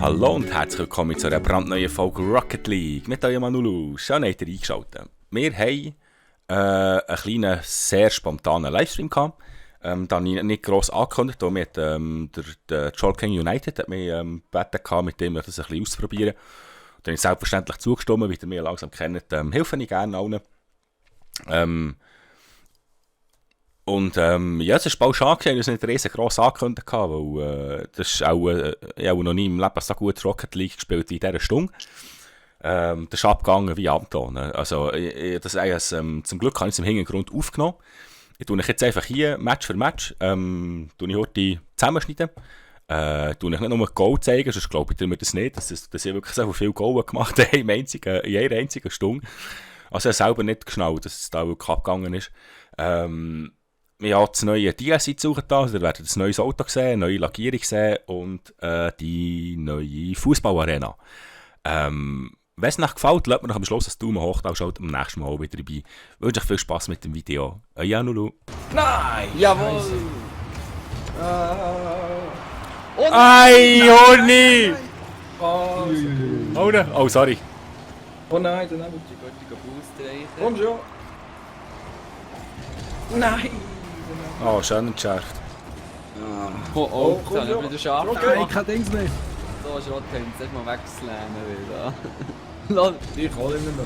Hallo und herzlich willkommen zu einer brandneuen Folge Rocket League mit eurem Manulu. Schön, habt ihr eingeschaltet. Wir haben einen kleinen, sehr spontanen Livestream gehabt. Da habe ich nicht gross angekündigt, weil mir der Troll King United hat mich gebeten, mit dem das ein bisschen auszuprobieren. Da habe ich selbstverständlich zugestimmt, wie ihr mich langsam kennt, helfe ich gerne allen. Ja, es war bald schade, ich habe es nicht riesengross angekündigt, weil das ist auch, ich habe noch nie im Leben so gut Rocket League gespielt wie in dieser Stunde. Das ist abgegangen wie Anton. Also, zum Glück habe ich es im Hintergrund aufgenommen. Ich tue euch jetzt einfach hier, Match für Match, tue ich heute zusammenschneiden. Tue ich nicht nur Goal zeigen, sonst glaube ich mir das nicht, dass ich wirklich so viel Goal gemacht habe in einer einzigen Stunde. Also ich habe selber nicht geschnallt, dass es da wirklich abgegangen ist. Wir haben das neue DLC gesucht, also ihr werdet ein neues Auto sehen, eine neue Lackierung sehen und die neue Fußballarena. Wenn es euch gefällt, lasst mir noch am Schluss einen Daumen hoch, dann schaut am nächsten Mal wieder dabei. Ich wünsche euch viel Spass mit dem Video. Euer Nulu. Nein! Jawohl! Oh Ei, Horni! Oh, Oh, sorry. oh nein, daneben. Die gute Boost reichen. Komm schon! Nein! Oh, schön entschärft. Oh, Oh, jetzt habe ich komm wieder scharf schon. gemacht. kein Dings mehr. So, Schrott können wir jetzt mal wegslanden wieder. Lol. Ich hole ihn noch.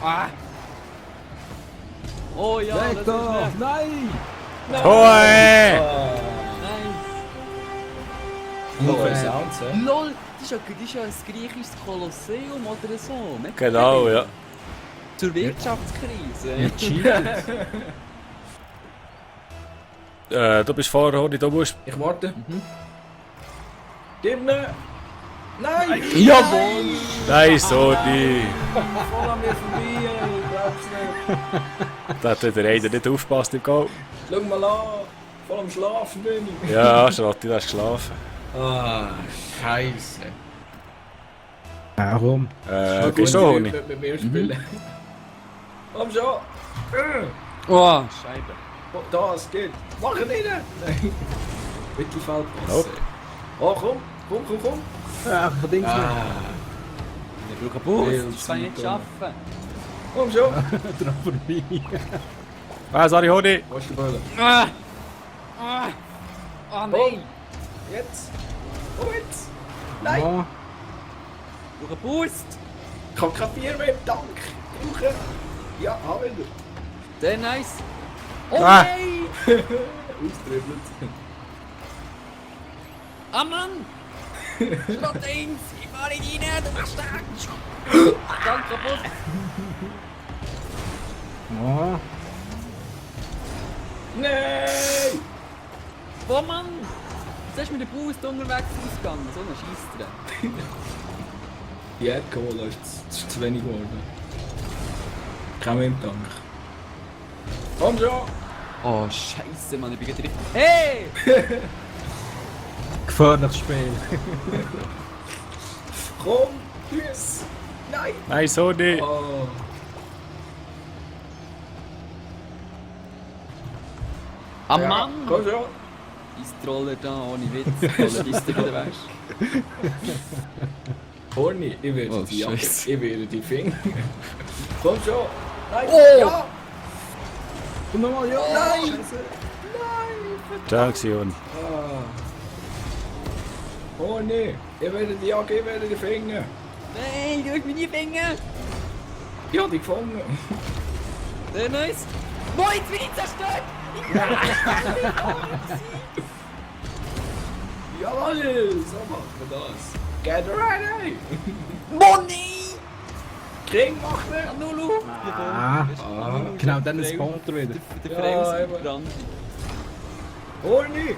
Ah! Oh ja, Weg das ist da! nett. Nein! Toe! Nice. Nur Sounds, hä? Lol, das ist ja ein griechisches Kolosseum oder so. Mega Genau, geil. ja. Zur Wirtschaftskrise. Cheated! Du bist vorher, Horni, du musst... Ich warte. Gib ihn! Nein! Jawohl! Nice, Horni! Voll an mir vorbei, ich glaub's nicht. Da hat der einer nicht aufgepasst im Goal. Schau mal an! Voll am Schlafen bin ich. Ja, Schrotti, du hast geschlafen. Ah, Scheiße. Warum? Gehst du, Horni? Mit mir spielen. Komm schon! Oh, Scheibe. Oh, das geht! Mach ihn rein! Nein! Mittelfeld. Nope. Oh, komm! Ach, kein Dings mehr. Wir brauchen Boost, das kann ich nicht schaffen. Komm schon! Dran vorbei. Ah, sorry, Horni. Wo ist der Böller? Ah! Ah! Oh nein! Jetzt! Oh, jetzt! Nein! Ja. Wir brauchen Boost! Ich hab kein Bier mehr, danke! Brauchen! Ja, hab wieder! Der nice! Oh Ah. nein! Austribbelt. Ah Mann! Schrott 1! Ich fahr nicht rein, du bist stark! Ganz kaputt! Ja. Nein! Oh Mann! Jetzt hast du mit dem Boost unterwegs ausgegangen, so ein Scheissdreck. Die Erdkohle ist zu wenig geworden. Kein mehr im Tank. Komm schon! Oh Scheiße, Mann, ich bin gerade richtig. Hey! Gefährliches Spiel. Komm! Tschüss! Nein! Nice, Horni. Oh! Ah Ja, Mann! komm schon! Dein Troller da, ohne Witz, Troller ist wieder weg. Horni, ich werde Oh, die Jacke, Scheiße. ich werde die Finger. Komm schon! Nein! Oh! Ja! Und nochmal, ja! Nein! Scheiße. Danke, Horni. Ah. Horni, ich werde die Jacke, ich werde die Finger. Nein, du hast meine Finger! Ich habe die gefangen. Der nice! Wo, jetzt bin ich zerstört! Jawohl, so machen wir das. Get ready! Money! King macht er! Nulu! Ah, genau, dann spawnt er wieder. Der Ja, Frems eben. mit Brandi. Horni!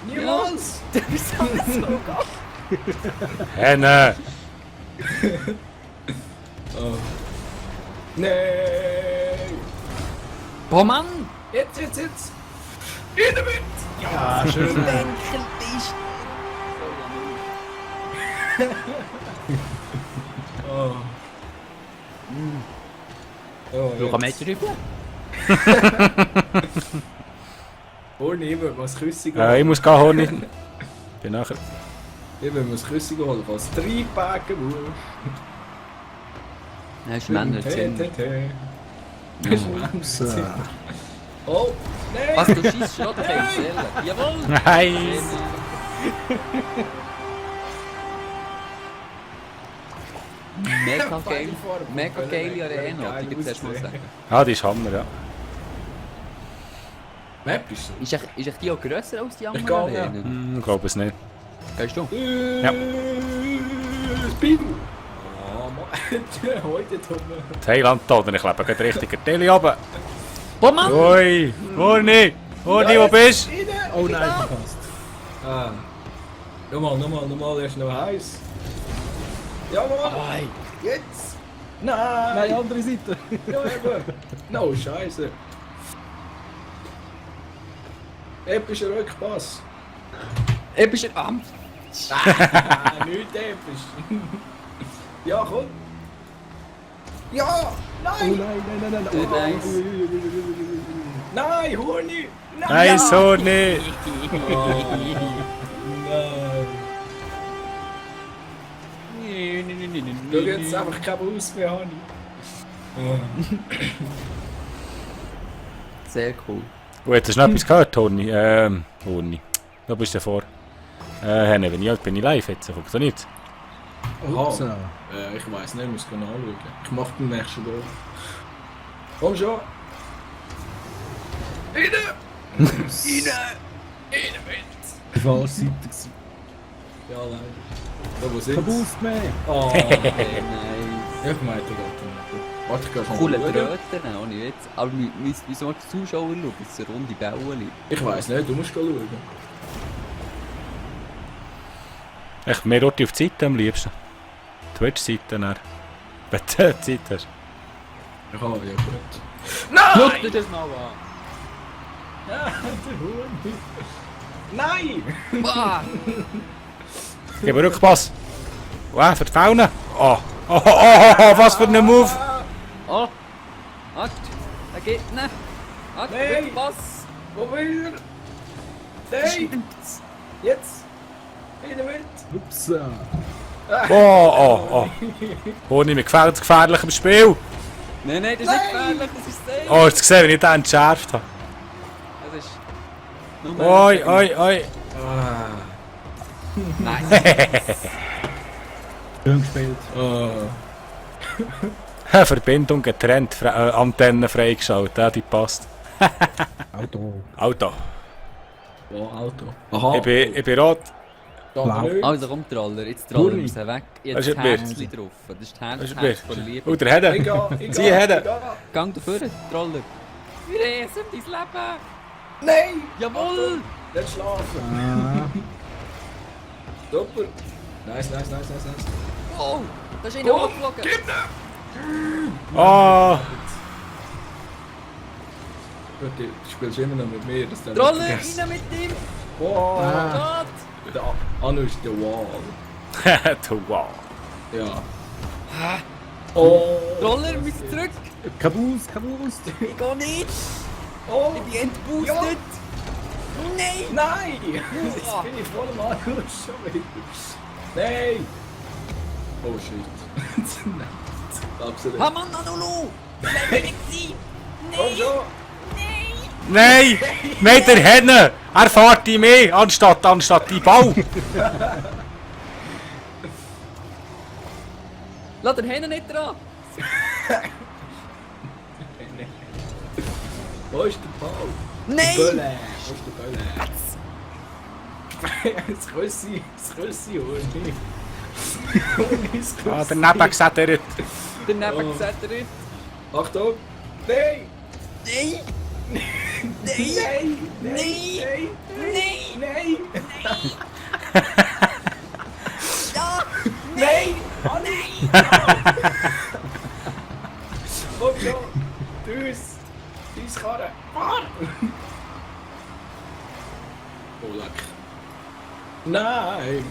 Niemals! Du bist alles so geil! Henne! Oh. Nein! Boah, Mann! Jetzt! In der Mitte! Ja, schön. Lenkeltisch! Oh. Oh, Wo kommen wir jetzt rüber? Horni, ich würde mal ein Küssing Ich muss gehen, Horni. Bin nachher. Ich würde mal ein Küssing holen, falls 3 Packen muss. Nein, ist Männer. Oh, nein! Was, du schießt schon? Jawohl! Nein! Mega geile Arena, die gibt es erst mal sagen. Ah, die ist Hammer, ja. Map ist so. Ist echt die auch grösser als die anderen gehe, ja. Arenen? Glaube es nicht. Gehst du? Ja. Speed! Oh Mann, heute dumme. Thailand da, ich lebe gerade richtig in Tele runter. Oh Mann! Oi! Horni! Horni, wo bist du? Oh nein, verpasst. Ah. Nochmal, er ist noch heiß. Jawohl! Jetzt! Nein! Nein, andere Seite. Ja, eben! No, scheiße! Epischer Rückpass! Epischer Amt! Ah, nicht episch! Ja, komm! Ja! Oh Nein! nein. Nice. Nein, Horni! Nein, so nicht! Nein! Du jetzt einfach keinen Bus mehr, Hani. Sehr cool. Oh, hast du noch etwas gehört, Horni? Horni. Da bist du vor. Henne, bin ich live jetzt? Funktioniert. Ups. Ich weiss nicht, ich muss anschauen. Ich mach den nächsten Goal. Komm schon! Rein! Die falsche Seite gewesen. Ja, leider. Da, wo sind's? Kein Boost mehr. Oh, Nice. ich meinte gerade nicht. Warte, ich geh schon Coole mal schauen. Tröten, ohne Witz. Aber wieso die Zuschauer schauen? Das ist eine runde Bäueli. Ich weiss nicht, du musst schauen. Ich mehr auf die Seite am liebsten. Twitch-Seite dann. Wenn du Zeit hast. Ja, ja gut. Schau dir das mal an. Ja, der Hund. Nein! Bah! Gib einen Rückpass. Wow, für die Fauna. Oh, was für ein Move. Oh! Halt! Da geht nicht! Halt! Nein. Was? Wo will er? Nein! Jetzt! In der Wind! Ups. Oh. Horni, mir gefällt es gefährlich im Spiel. Nein, das ist nicht gefährlich, das ist safe! Oh, hast du gesehen, wie ich den entschärft habe? Das ist... Nur Oi. Ah. Nein! Schön gespielt. Verbindung getrennt, Antenne freigeschaltet, ja, die passt. Auto. Oh, Auto. Aha. Ich bin rot. Also komm, Troller, jetzt trollen wir sie weg. Das Jetzt ist das mir. Herzchen drauf. Das ist das Das ist Herz von Liebe. Oh, der Hede. Ich Zieh Hede. Gang dafür, Troller. Wir reisen dein Leben! Nein! Jawohl! Nicht schlafen! Ah, Super! Nice. Oh! Da ist einer hochgeflogen! Oh, Gut, du spielst immer noch mit mir, das darf ich Troller, nicht vergessen. rein mit ihm! Wow! Gott! Der Anu ist der Wall. du wow. Ja. Oh! Troller, wir müssen zurück! kein Boost. Ich geh nicht! Oh! Ich bin entboostet! Nein! Nein! Jetzt bin ich voll am Arsch schon wieder. Nein! Oh shit. Nein. Absolut. Ha Mann, Anulu! Bleib weg sein! Komm schon! Nein, der Henne. Er fährt die mehr, anstatt die Ball. Lass den Händen nicht dran! Wo ist der Ball? Nein! Bölle! Wo ist der Bölle? Das Küssi, Horni. Ah, daneben gesagt er. Daneben gesagt er nicht. Achtung! Nein! Nein! Nein! Nein! Nein! Ja! Nein! Oh nein! Komm schon! Tschüss! Tschüss, Karre! Fahr! Oh, leck! Nein!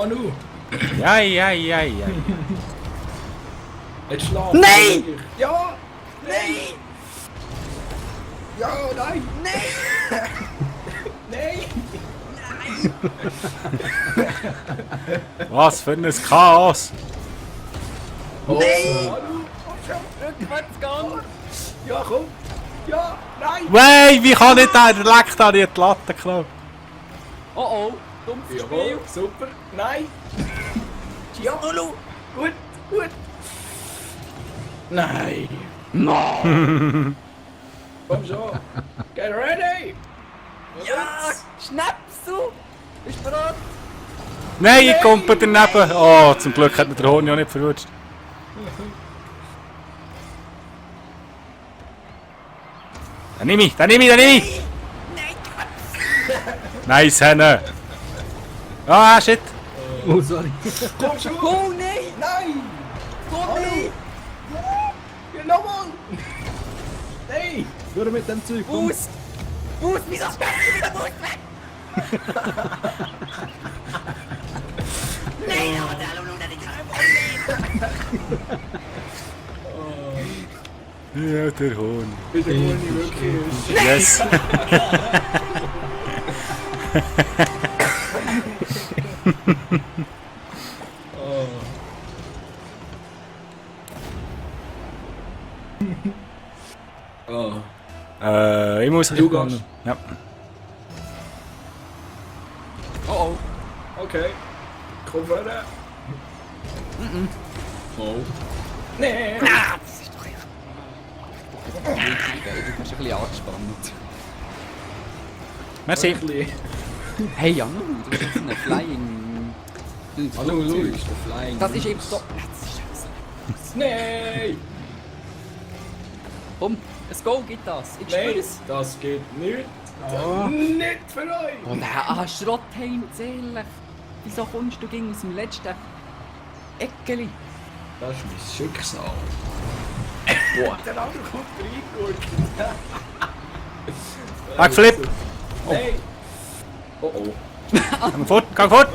Anu, Ja. jetzt schlaf. Nein! Ja! Nein! Ja, nein! Nein! Nein! Was für ein Chaos! Oh, Nein! Anu, komm schon! Rückwärtsgang! Ja, komm! Ja, nein! Wey, wie kann ich der leckt da die Latte knapp? Oh oh, dumpfes Spiel! Jawohl, super! Nein! Ja, Lulu! gut, gut! Nein! No! Komm schon! Get ready! Ja! Schnappst du! Bist du bereit? Nein, ich komme daneben! Oh, zum Glück hat mir der Horn ja nicht verrutscht. Den nehme ich! Nein! Nice, Henne! Ah, shit! Oh, sorry. Komm schon! Oh nein! Nein! Oh nein! Ja, nochmal! Nein! Nur mit dem Zeug. komm. Boost! Boost! Wieso schnappst du wieder Boost weg? Nein, aber der Lulu, der Ja, der Horn. Wieder Moni wirklich. Yes! Oh. Ich muss... Du gehst. Ja. Oh Okay. Komm vorne. Oh. Nee. oh! Ah, das ist doch echt... Du bist ein bisschen angespannt. Merci. Hey Jan, du bist jetzt ein Flying... Hallo, Louis, der Flying. Das ist eben so... Das ist scheiße. Nein! Komm, ein Go gibt das. Ich spüre Nein, es. das geht nicht. Ah. Nicht für euch! Oh nein, Schrottheim, ehrlich. Wieso kommst du gegen aus dem letzten Eckeli? Das ist mein Schicksal. Boah. Der andere kommt reingeguckt. Backflip! Nein! Oh oh. Gang fort, gang fort!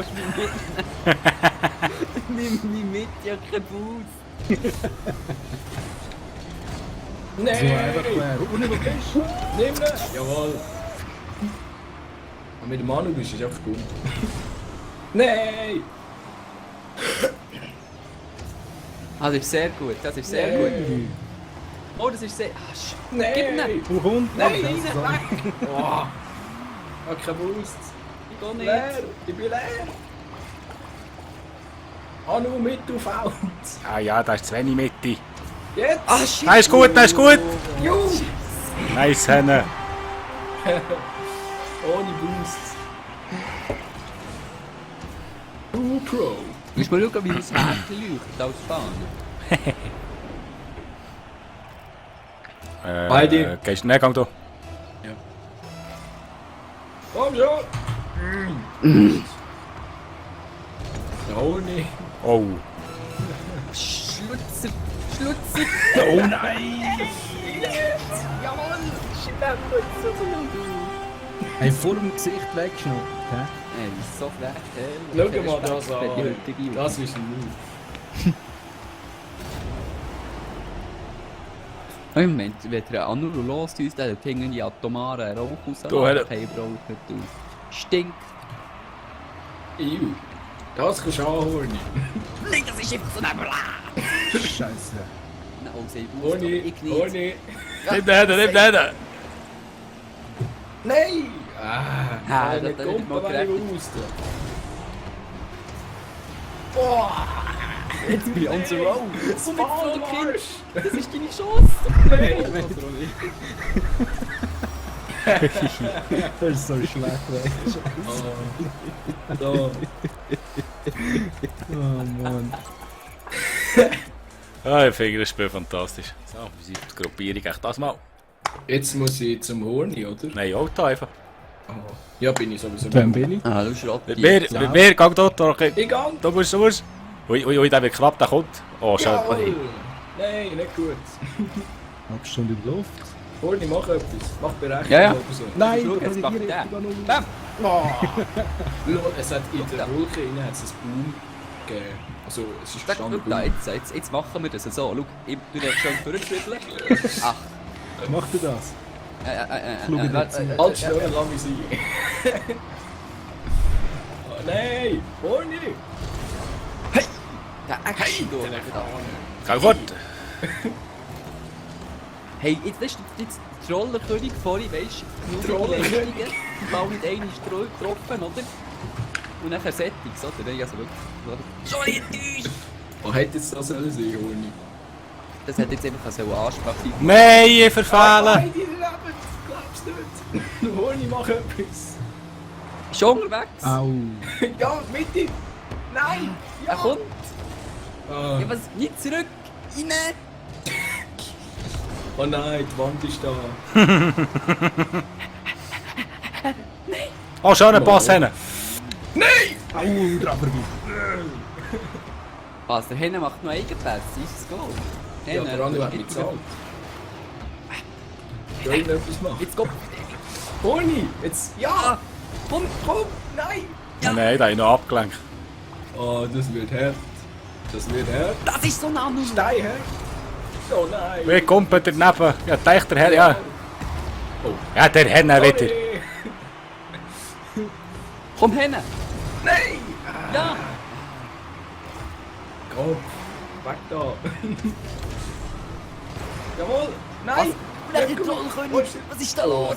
Nimm mich mit, ja kein Boost. Nein! So einfach quer. Und nicht, wo du bist. Nimm ihn! Jawohl! Und mit dem Manu bist du einfach gut. Nein! Das ist sehr gut, das ist sehr gut. Oh, das ist sehr... Ah, Nein! Gib ihn! Wo kommt? Nein, Ja, rein, so. weg! Oh. Ich hab keinen Boost. Ich geh nicht. Leer! Ich bin leer! Anu mit auf Out! Ja, da ist zu wenig Mitte. Jetzt! Ah, shit! Das ist gut, das ist gut! Juhu! Nice, Henne! Ohne Boost. Pro. Du musst mal schauen, wie das Härchen leuchtet als Fahne. Bei dir. Gehst du? Nein, gang du. Komm schon! Ja, ohne. Oh. Schlutzer! Schlutzer! Oh nein! Jawohl! Schnell! Hey, vor dem Gesicht weggeschnappt. Hä? Ey, das ist so frech, Schau mal das an. an. Das ist ein Move. Im Moment, wenn der Anuru los ist, dann hängen die atomaren Rauch raus. Du, Herr. Kein Rauch nicht aus. Stinkt! Ew. Das kannst du anholen. Nein, das ist einfach so ein Scheiße. Na, oh, sehr gut. Ohne. Ich nicht. Ohne. Nimm den, nimm den! Nein! Ah, mit das hat er nicht Kumpen, mal wenn ich gerechnet. huste. Boah! Jetzt bin ich on the road. Jetzt Komm jetzt zurück, Kind. Marsch! Das ist deine Chance. Nein! Das ist so schlecht, ey. So. Oh Mann. Ah, ich finde das Spiel fantastisch. So, wie sieht die Gruppierung echt das mal? Jetzt muss ich zum Horni, oder? Nein, Auto einfach. Oh. Ja, bin ich sowieso. Dann bin ich. Ah, du Schrott. Wer, gang dort, okay. Ich gang! Du musst. Ui, der wird knapp, der kommt. Oh, schade. Jawohl! Nein, nicht gut. Magst du schon in die Luft? Horni, mach etwas. Mach Berechnung Ja, ja. oder so. Nein, Schau, ich jetzt kann macht nicht der. die richtige Bam! Es hat in der Wolke innen hat's einen Boom gegeben. Also, es ist gestanden Da, Boom. jetzt machen wir das so. Schau, du darfst schön vorschwibeln. Ach. Macht ihr das? Halt schnell, lass mich sein. Oh nein! Horni! Der Action durch. Geh fort! Hey, jetzt der Trollerkönig vorhin, weisst du, nur die Leistungen, die Ball nicht einmal getroffen, oder? Und dann Settings, oder? Nein, also wirklich. Schon enttäuscht! Was hätte jetzt das sollen sein, Horni? Das hat jetzt einfach so eine Ansprache sein. Nein, ich verfehlen! Nein, die leben! Glaubst du nicht? Horni, mach etwas! Schon unterwegs? Au. Ja, Mitte! Nein! Er kommt! Ah. Ja, was? Nicht zurück! Rein! Oh nein, die Wand ist da. Oh, schöner Pass hin! Au, dran vorbei. Was, der Henne macht noch Eigenpässe, ist es gut? Ja, der andere hat mich gezahlt. Soll ich noch etwas machen? Jetzt komm! Horni! Jetzt! Ja! Komm! Nein! Nein, da habe ich noch abgelenkt. Oh, das wird hart. Das wird hart. Das ist so nah, nur. Steinhart. Oh nein! Wie kommt er daneben? Ja, teicht der Herr, ja. Oh. Ja, der Herr wieder. Sorry. Komm, Henne! Nein! Ja! Komm! Weg da! Jawohl! Nein! Was? Der Trollkönig! Was ist da los?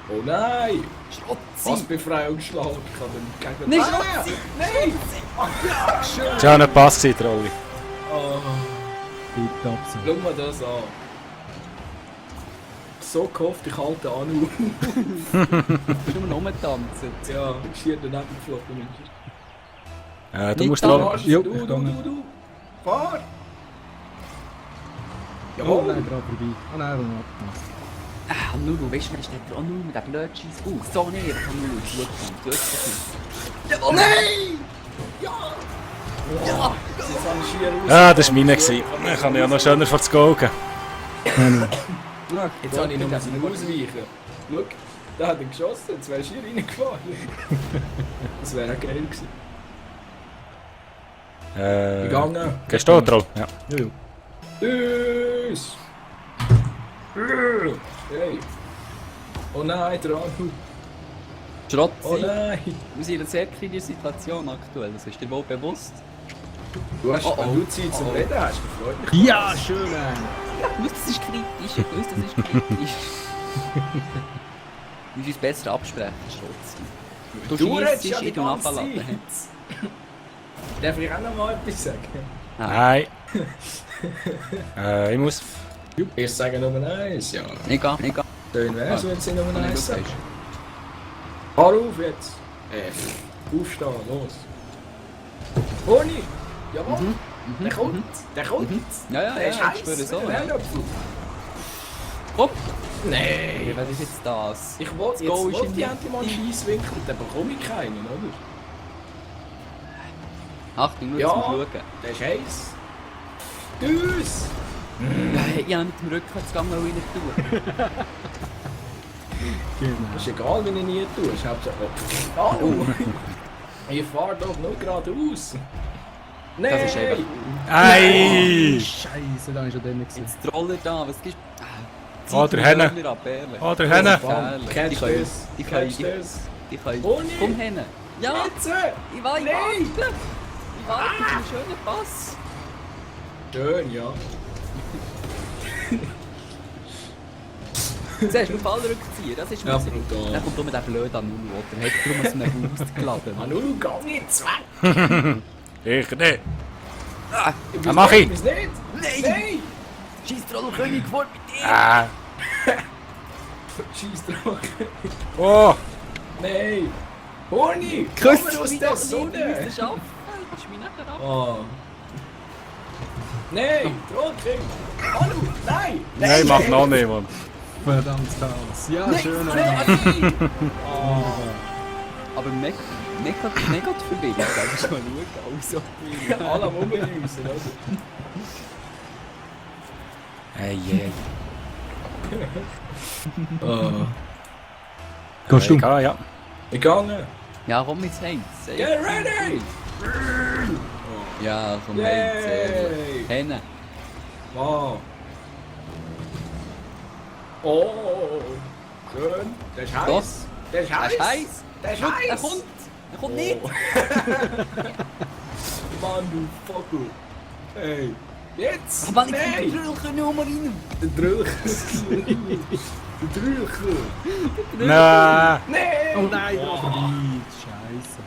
Oh nein! Schrotzi! Was Befreiungsschlag kann denn Nicht gegen... Schrotzi! Nein! Ach ja, schön! Schöner Pass, Trolli. Oh, Tipptopp so. schau mal das an. So gehofft, ich halte an. Du bist nur noch rumgetanzt. Ja, schier daneben geflogen. Du Nicht musst da. dran. Jo, Du, ich du, kann du, nicht. du! Fahr! Oh Jawohl! nein, dran vorbei. Oh nein, noch abgemacht. Ah, Nulu, weißt du, wer ist der Nulu mit dem blöden Scheiß aus? So näher kann Nulu gut kommen. Oh nein! Ja! Ja! Jetzt habe ich schier raus. Ah, das war meine. Ich kann ja noch schöner vor das Goal gehen. Jetzt habe ich noch ausweichen. Schau, da hat er geschossen, jetzt wärst du hier reingefahren. Das wäre auch geil gewesen. Gegangen. Gehst du, Troll? Ja. Jo. Tschüss! Hey! Oh nein, der Anu! Schrotzi! Oh nein! Wir sind in einer sehr kritischen Situation aktuell, das ist dir wohl bewusst. Du hast, Oh, oh. wenn du Zeit zum Reden hast, dann freut mich. Ja, schön. Ich wusste, das ist kritisch, ich wusste, das ist kritisch. Wir müssen uns besser absprechen, Schrotzi. Du redest schiessest, ich tu nachladen. Darf ich auch noch mal etwas sagen? Nein. Ich muss. Ich sage Nummer 1, ja. Egal. Schön wär's, wenn sie Nummer Wenn du 1 sagen. sagst. Fahr auf jetzt! Aufstehen, los! Boni! Jawohl! Der kommt! Der kommt! Ja, Der ist ich heiß! spüre so. Der Ja. Herdöpfel. Komm! Nein! Was ist jetzt das? Ich wollte Das Goal jetzt ist die in endlich mal einen Scheisswinkel, dann bekomme ich keinen, oder? Achtung, nur Ja. zum Schauen. Der ist heiß! Tschüss! Ja, ich habe mit dem Rückwärtsgang noch rein tun. Genau. Ist egal, wenn ich nie tue, ich hab's auch. Hallo! Ich fahr doch nur geradeaus! Nein! Das ist einfach... Ei! Scheiße, da ist schon drin gewesen. Jetzt Troller da, was gibt's? Oh, der Henne. Oh, der Henne. Kennst du das? Die können... Kennst du das? Die können... Boni! Komm, Henne! Ja! Jetzt! Ich warte! Nein! Ich warte für einen schönen Pass! Schön, ja. Siehst du, auf alle Rückzieher, das ist Ja, Musik. brutal. Dann kommt nur der blöde Nulu, oder? Hat drum aus einem Boost geladen. Manulu, geh jetzt weg! Ich nicht. Ah, Ich mach ich. nicht! Nein! Nein! Scheiß Trollkönig, fort mit dir! Ah. Scheiß drauf! Oh. Nein! Horni! Küss Komm aus mich der doch nicht, du musst Sonne! es schaffen! Du kannst mich nachher ab... Oh! Nein! Trollking! Hallo! Nein! Nein, mach noch nicht, Mann. Verdammt Chaos. Ja, schön. Nein! Aber mega die Verbindung, kannst du mal schauen. Also, Alle am Rumreissen, oder? Ei. Gehst du? Egal, ja. Ich gehe. Ja, komm jetzt Heinz. Get ready! Ja, komm Heinz. Yay! Henne. Wow. Oh, schön. Der ist heiß. Was? Der ist Er heiß. ist heiß. Der ist Schau, heiß. er kommt. Er kommt nicht. Mann, du Vogel. Hey. Jetzt! Aber ich Nein! kann die Drüche nur mal rein. Der Drücher. Der Drücher. Nein! Nein! Oh nein, da vorbei. Scheiße.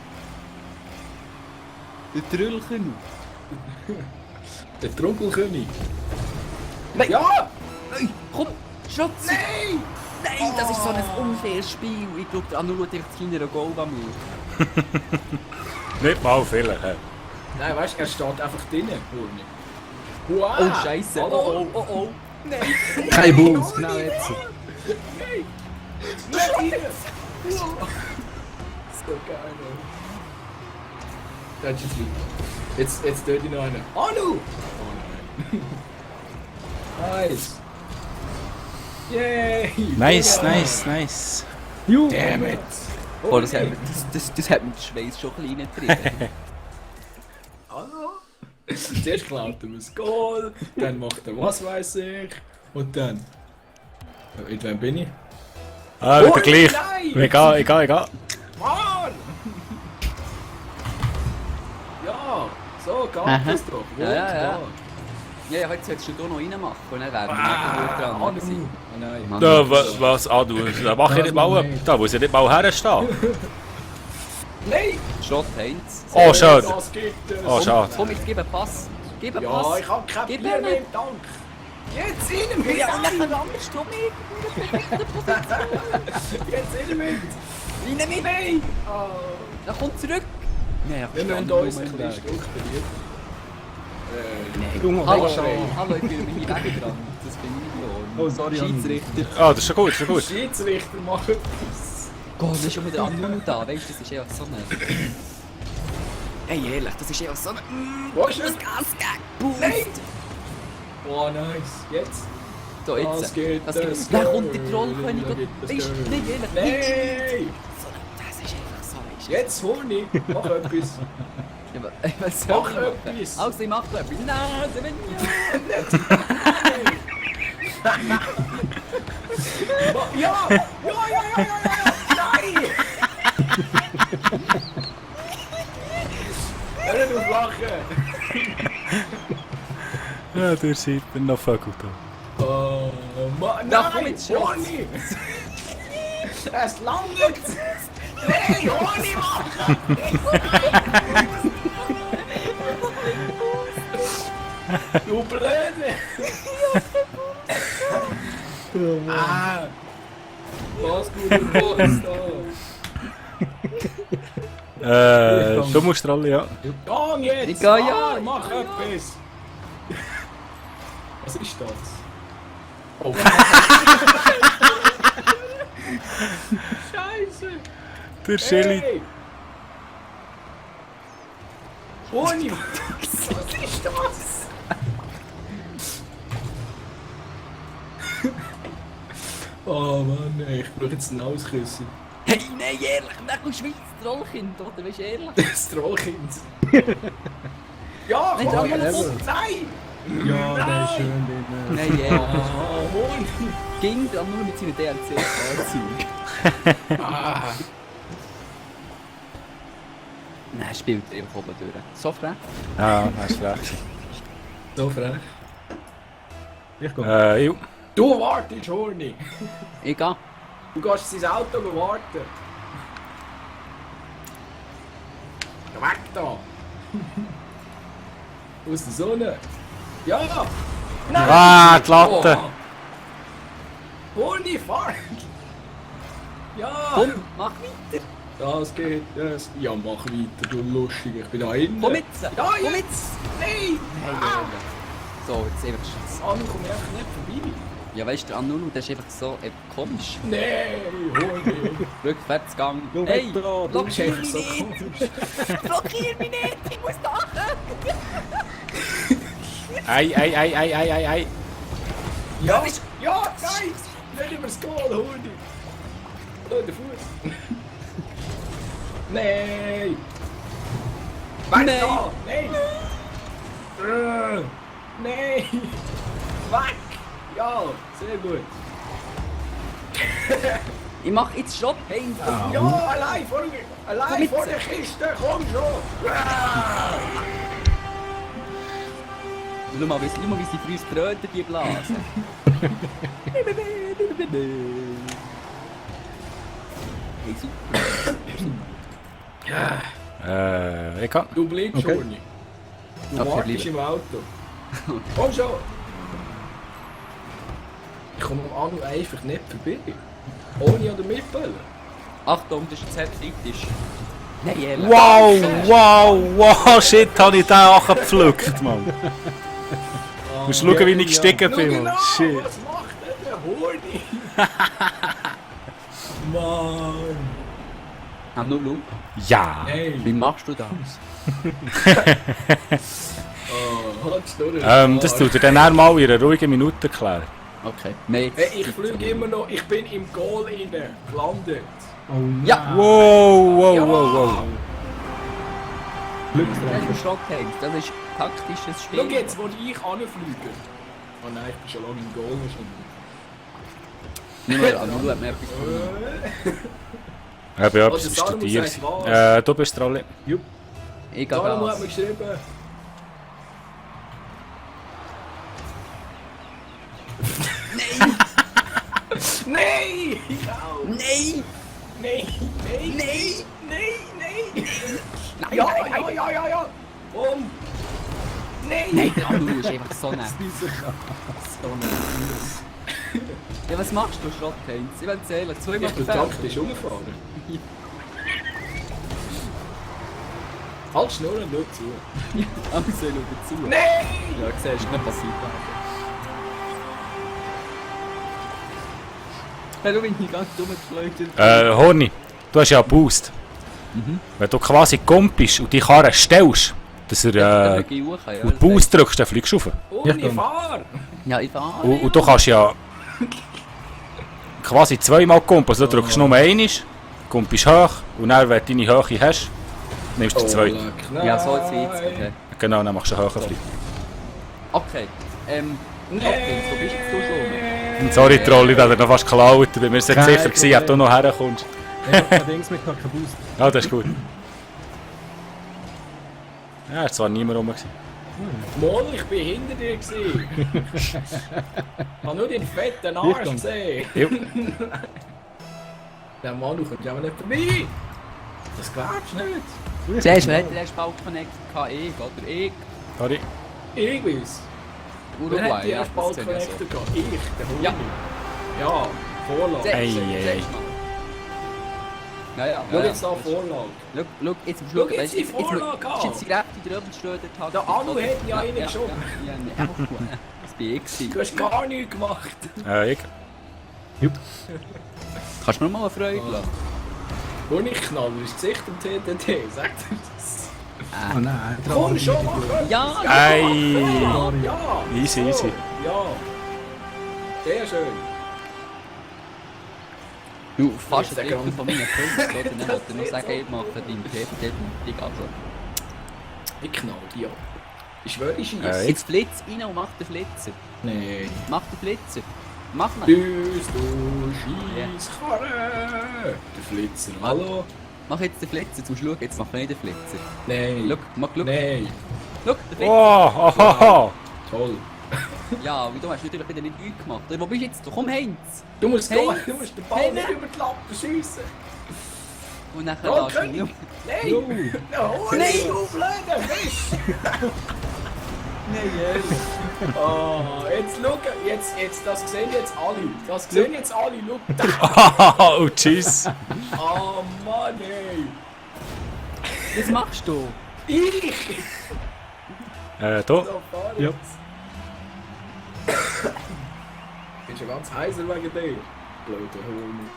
Der Drüche noch. Der Trunkelkönig. Nein. Ja! Nein, komm, Schatz. Nein! Nein, das ist so ein unfaires Spiel. Ich glaube, der Anu schaut einfach zu kleiner Goal an mir. Nicht mal vielleicht. Nein, weißt du, er steht einfach drinnen. Wow! Oh, Scheiße. Hallo. Oh, oh, oh. Nein. Kein Bulls, genau jetzt. Nein! Nein! So geil, ey. Das ist jetzt Jetzt dort noch einen. Anu! Oh nein. Nice! Yay! Nice, nice, nice. Damn it! Oh, das hat mir den Schweiß schon ein bisschen reingetrieben. Also, zuerst klaut er das Goal, dann macht er was weiß ich und dann. Mit wem bin ich? Ah, wieder Oh, gleich. nein! Egal. Mann! Ja, so geht Aha. das doch. Ja, ja, ja. Wunderbar. Ja, heute solltest du hier noch reinmachen und dann werden wir Ah, nicht gut dran Anu. sein. Oh nein. Mann. Da, was? Ah, da mach ich nicht mal. Da muss ich nicht mal herstehen. Nein! Schrott, Heinz. Oh, schade. Das gibt es. Oh, schade. Komm, jetzt gib einen Pass. Gib einen Ja, Pass. ich hab kein Gib Bier ihm. mehr im Tank. Jetzt in mit! Ja, und dann landest du mit. Jetzt in mit! Rein mit. Nein! Dann komm zurück. Nein, Wir müssen uns ein bisschen strukturiert. Junge, Hallo, weg schon. hallo, ich bin mich weggerannt. Das bin ich nicht. Oh, sorry, Anu. Schiedsrichter. Ah, das ist schon gut, das ist schon gut. Schiedsrichter machen das. Gott, das ist schon wieder Anu da. Weißt du, das ist einfach so eine. Ey, ehrlich, das ist einfach so eine. Wo ist er? Das Gas Nein! Oh, nice. Jetzt? So, jetzt. Das geht, Das das geht. Dann kommt der geht, Trollkönig. das geht, das Weißt du, geht. nicht ehrlich. Nein! Das ist einfach so. Weißt du. Jetzt Honig! Mach etwas! Ja, aber, was soll Mach ich machen? etwas! Also, ich mach etwas. Nein, sie will nicht. Ja! Ja! Nein! Hör nicht auf lachen! Ja, der sieht mir noch Vögel da. Oh, Mann! Da Nein! komm jetzt, Schatz. Honig! Es landet! Nein! Honig machen! Du Blöde! Ah! Was gut Box da! Du musst rollen, ja. Gang jetzt! Ich geh ja. Fahr, mach etwas! Was ist das? Oh! Scheiße! Der Schilli. Hey! Honig! Was ist das? Oh Mann, ey, ich brauche jetzt einen Ausküssen. Hey, nein, ehrlich. Dann Schweiz Trollkind, oder? Weißt du, ehrlich? Das Trollkind. Ja, Nein, komm, ja, jetzt! aber- Nein! Ja, der ist schön drin. Nein, ehrlich. Oh, Honig! Ging dann nur mit seinen DLC-Fahrzeugen. Ah. Nein, spielt einfach oben durch. So frech. Ah, hast du recht. So frech. Ich gehe. Jo. Du wartest, Horni! Ich geh. Du gehst sein Auto warten. Geh weg da! Aus der Sonne! Ja! Nein! Ah, die Latte. Oh. Horni, fahr! Ja! Komm, mach weiter. Das geht, das. Ja, mach weiter, du lustig. Ich bin da hinten. Komm jetzt. Ja, Komm jetzt! jetzt. Nein! Hey, ehrlich. So, jetzt einfach Scheiße. Anu, komm einfach nicht vorbei. Ja, weißt du, der Anunu, der ist einfach so komisch. Nein, Horni! Rückwärtsgang. Du Hey, weg da, du Du bist blockier einfach mich so nicht. komisch. Blockier mich nicht. Ich muss da. Ei. Ja, ja, nein! Nicht übers Goal, Hurdi! Da in den Fuß! Nein! Weg Nein. da! Nein! Nein! Weg! Ja, sehr gut! Ich mach jetzt schon Pain. Ja, allein vor der Kiste, komm schon! Schau mal, wie sie für uns Bröter die blasen. Hey, super. Ich kann. Du bleibst Okay. schon nicht. Du Okay, wartest bleibe. im Auto. Komm schon! Ich komme am Anu einfach nicht vorbei. Ohne oder mit Böllen. Achtung, das ist jetzt sehr kritisch. Nein, ehrlich. Wow, shit, habe ich den angepflückt, Mann. Du musst schauen, wie ich gestiegen Schau bin, genau, Mann. Shit. was macht denn der Horni? Mann! Hab nur Loop. Ja. Hey! Wie machst du das? Oh, halt Schnurren. Das tut er dann auch mal in einer ruhigen Minute erklären. Okay, nein, jetzt. Hey, ich fliege immer noch, ich bin im Goal inne, gelandet. Oh nein. Ja. Wow. Das ist ein Schrotthengst, das ist taktisches Spiel. Schau jetzt, wo ich anfliege. Oh nein, ich bin schon lange im Goal wahrscheinlich. Nur hat mir etwas gemacht. Ich habe etwas Also, Salomon studiert. sagt was? Du bist dran. Ich gehe Salomon hat Gas. mir geschrieben. Nein! Ich auch! Nein! Nein! Nein! Nein! Nein! Nein, Ja, nein, nein. ja! Und? Nein! Nein, der Anu ist einfach so nett. So nett. Ja, was machst du, Schrotthengst? Ich will erzählen, zweimal Ich bin gefällt. taktisch umgefahren. Halt Schnurren, schau zu. Anu soll dazu. Nein! Ja, siehst du, nicht passiert. Ja, du bist nicht ganz dumm geschleudert. Horni, du hast ja einen Boost. Wenn du quasi kompst und die Karre stellst, dass er Ja, und Boost drückst, dann fliegst du rauf. Ohne Fahr! ja, ich fahre. Und du kannst ja quasi zweimal kumpen. Also du drückst nur einmal, kumpst hoch und dann, wenn du deine Höhe hast, nimmst du die zweite. Ja, so jetzt wird's. Okay. Genau, dann machst du einen höheren Flieg. Okay. Schrotthengst, wo bist jetzt du schon? Sorry, Trolli, da hat er noch fast geklaut. Ich bin mir nicht Kein sicher gewesen, ob du Problem. noch herkommst. Ich hab kein Dings mehr, ich hab keinen Boost. Ja, das ist gut. Ja, es war niemand rum. gewesen. Mol, ich bin hinter dir gewesen. Ich habe nur den fetten Arsch Richtung. gesehen. Ja. Der Mann, du kommst ja nicht vorbei. Das glaubst du nicht. Siehst du, wer hat den ersten Ball connected gehabt? Ich oder ich? Sorry. Ich weiß. Wer hat Uruguay, die ja, erst das bald zählt ja so. connected gehabt? Ich, der Hund. Ja. Ja, Vorlage. Siehst du, Ei. siehst du mal. Ja, ja. Schau jetzt da Vorlage. Schau, jetzt Schau jetzt die Vorlage an. Ist jetzt die rechte drüben steht dort. Der Anu hat ja reingeschoben. Ja, nee, einfach gut. Das bin ich gewesen. Du hast gar nichts gemacht. Ich. Kannst du mir mal eine Freude lassen? Und ich knall ins Gesicht im TTT, sagt er das. Oh nein. Komm schon, mach es. Ja! Ei. Ja. Easy, easy. Ja. Sehr schön. Du, fast Ich ein sag Drittel auch- von meinen Punkten, oder? Dann wollte ich nur sagen, ich mache deinen TTT also. Ich knall die ab. Ich schwöre, ich schieße. Jetzt Flitz rein und mach den Flitzer. Nein. Mach den Flitzer. Mach mal. Bist du Scheisskarre? Der Flitzer. Hallo? Mach jetzt den Flitzer. Zum Schluss, jetzt mach ich den Flitzer. Nein. Schau, mach, schau. Nein. Schau, der Flitzer. Oh, oh. Toll. Ja, wie du hast natürlich wieder nicht nichts gemacht. Oder wo bist du jetzt? Komm, Heinz. Du musst, Hey. du musst den Ball Hey, nicht nein. über die Latte schiessen. Und dann Ja, lässt du König. ihn. Nein. No, Nein. du blöder Fisch. Nein, ehrlich. Oh, jetzt schau, jetzt, das sehen jetzt alle. Das sehen jetzt alle. Schau. Oh, tschüss. Oh Mann, ey. Was machst du? Ich. Da. So, fahr Ja. jetzt. Ich bin schon ganz heiser wegen dir. Blöder Hund.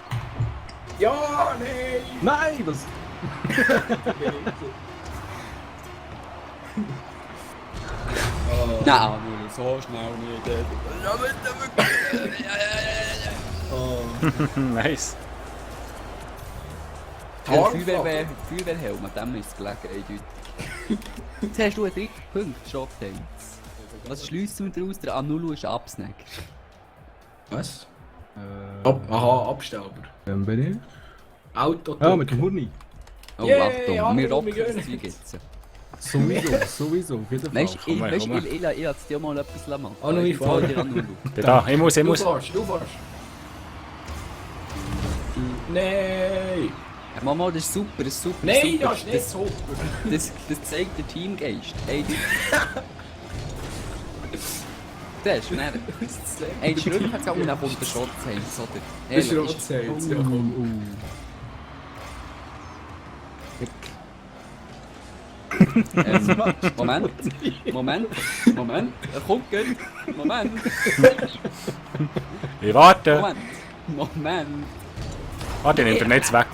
Ja, nein. Nein, was? Oh. Nein, so schnell nicht. Nice. Feuerwehrhelm, an dem ist es gelegen, eindeutig. Jetzt hast du einen dritten Punkt, Shop-Tails. Was schließt du daraus? Der Anulu ist ein Absnack. Was? Aha, Abstauber. Dann bin ich. Auto. Ja, mit dem Huni. Oh, Yay, Achtung, Anulu, wir rocken wir das gehen Zeug jetzt. Sowieso, auf jeden Fall. Weißt du, komm, ich lasse dir mal etwas machen. Ah, nur ich fahr fahre. dir Anulu. Da, ich muss. Du fährst. Nein! Mama, das ist super, das ist super. Nein, super. das ist nicht super! Das zeigt den Teamgeist. Ey, das ist schnell. Ey, die Schröder hat es auch nach unter Schrotzheims, oder? Das ist Rotzheims, ja komm. Moment. Er kommt gleich. Moment. Ich warte. Moment. Warte, ich nehme den Netz weg.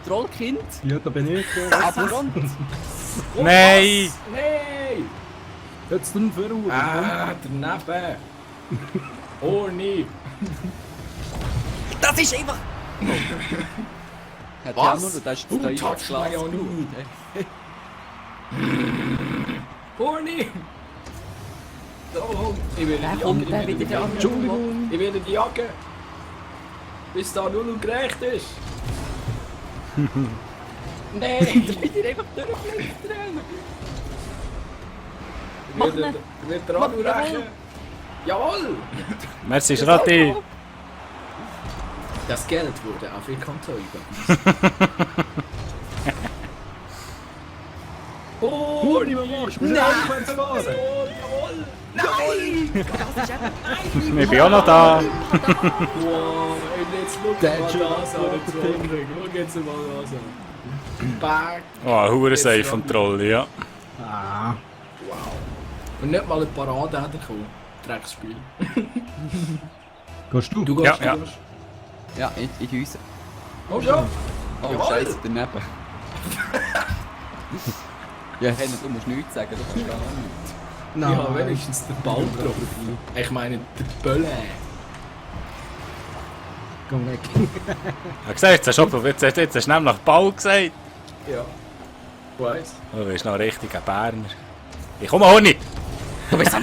Trollkind. Ja, da bin ich. Abgrund. Nein! Nein! Jetzt tun wir Uhr. Daneben! Oh nee! Das ist einfach... Hat Was? Ja, nur, das ist Du touchst mich ja nicht! Oh nee! Oh, ich will die kommt Jacke, der wieder der Entschuldigung! Ich will die Jacke! Bis da nur gerecht ist! Nein! Ich will dir einfach durchflitzen. Mach nicht. Ich will dran rächen! Jawohl! Merci, Schratti. Das Geld wurde auf Ihr Konto überwiesen. Oh, Huni, was machst du? Nein! Rückwärts fahren. Jawohl! Nein! Ich bin auch noch da. Wow, ey, jetzt schau Der mal hat schon das an, was der Zollring. Schau jetzt mal das an. Back. Oh, Hurenseil vom Troll, ja. Ah. Wow. Und nicht mal eine Parade hat er gekommen. Drecksspiel. Gehst du? Du Ja, gehst, ja. du gehst. Ja, in Häuser. Komm schon! Oh, Jawohl. Scheiße, daneben. Ja, hey, du musst nichts sagen, du kannst gar nichts. Nein. Ich habe wenigstens den Ball getroffen. Ich meine, der Bölle. Komm weg. Ja, gesagt, jetzt hast du nämlich Ball gesagt. Ja. Weiss. Oh, du bist noch richtig ein Berner. Ich komme auch nicht. Du bist am...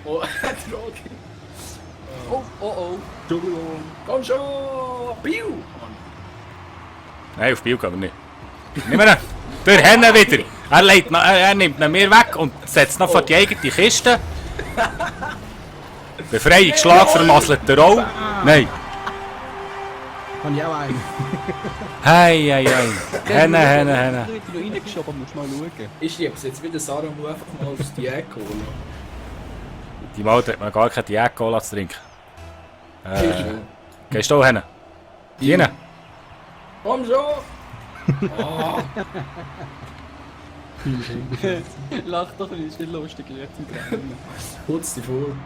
Oh, Droge. Oh. Entschuldigung. Komm schon! Biu! Nein, auf Biel gehen wir nicht. Nimm ihn. Der Henne wieder. Er nimmt ihn mir weg und setzt noch vor die eigene Kiste. Befreiungsschlag vermasselt er auch. Nein. Kann ich auch einen? Hei. Henne. Du hast noch reingeschoben, musst mal schauen. Ich schieb's jetzt wieder Sarah muss einfach mal aufs Diät holen. Die Malte hat mir gar keine Diät-Cola zu trinken. Sicher. Gehst du hin? Dienen? Komm schon! Oh, Lach doch nicht, ist nicht lustig jetzt im Rennen. putz dich fort.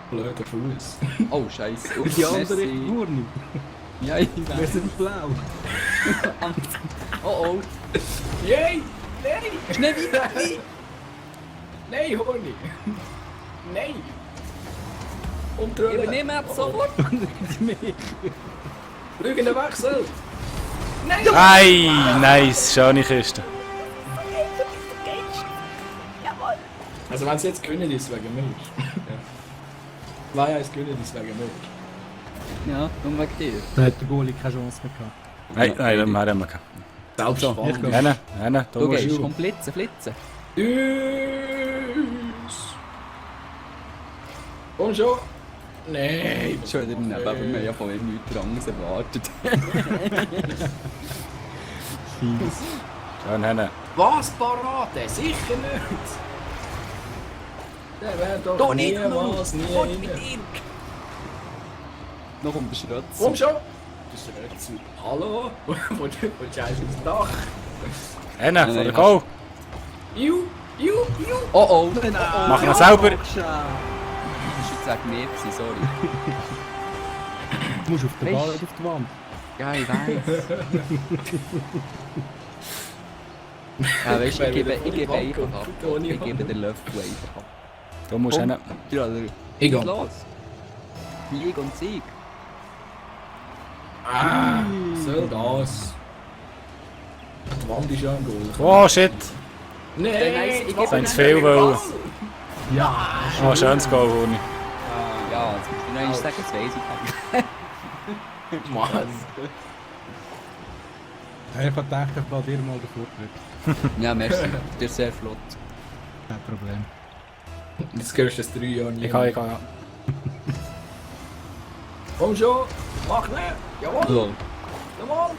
Blöder Fuß. Oh, Scheiße. Oh, Die andere merci. Huni. Ja, ich Wir weiß. sind blau. Oh. Yay! Nein! Schnell weiter. Nein, Honig! Nein! Umdrehen! Übernehmen ab sofort. Flügender Wechsel! Nein! Ei, nice, schöne Kiste. Also wenn es jetzt gewinnen ist, wegen mir. War ja, es gewinnen ist wegen mir. Ja, und wegen dir. Da hat der Goalie keine Chance mehr gehabt. Nein, das haben wir gehabt. Selbstspannend. Henne, Du du musst. gehst, komm flitzen. Tschüss! Komm schon! Nein! Schon wieder daneben, aber wir haben ja von ihm nichts anderes erwartet. Schön, Henne. Was Parade? Sicher nicht! Der wäre doch Doch nie nicht, Knut. was, nie Fort rein. mit dir. Noch um den Schrott. Komm schon! Das ist Rätsel. Hallo? Willst du eins aufs Dach? Henne, von Nein, der Go. Iu! Oh. Mach ihn selber. Das ist jetzt wegen mir gewesen, sorry. Du musst auf den Weißt- Ball oder auf die Wand. Ja, ich weiß. Ja, weißt du, ich gebe einfach ab. Ich gebe den Löffel einfach ab. Du musst hin. Troller. Ich Was gehe. los? Lieg und Sieg. Soll das? Die Wand ist ja ein Goal. Oh shit! Nein, ich gebe Sind zu viel wollen. Ja. Oh, schönes Goal, Huni. Ja, jetzt musst du noch einmal sagen, das weiss ich nicht. Was? Ich habe gedacht, ich lasse dir mal den Vortritt. Ja, merci. Du bist sehr flott. Kein Problem. Jetzt gehörst du das 3 Jahre nie. Ich kann, ja. Komm schon! Mach nicht! Jawohl! Lol. Jawohl!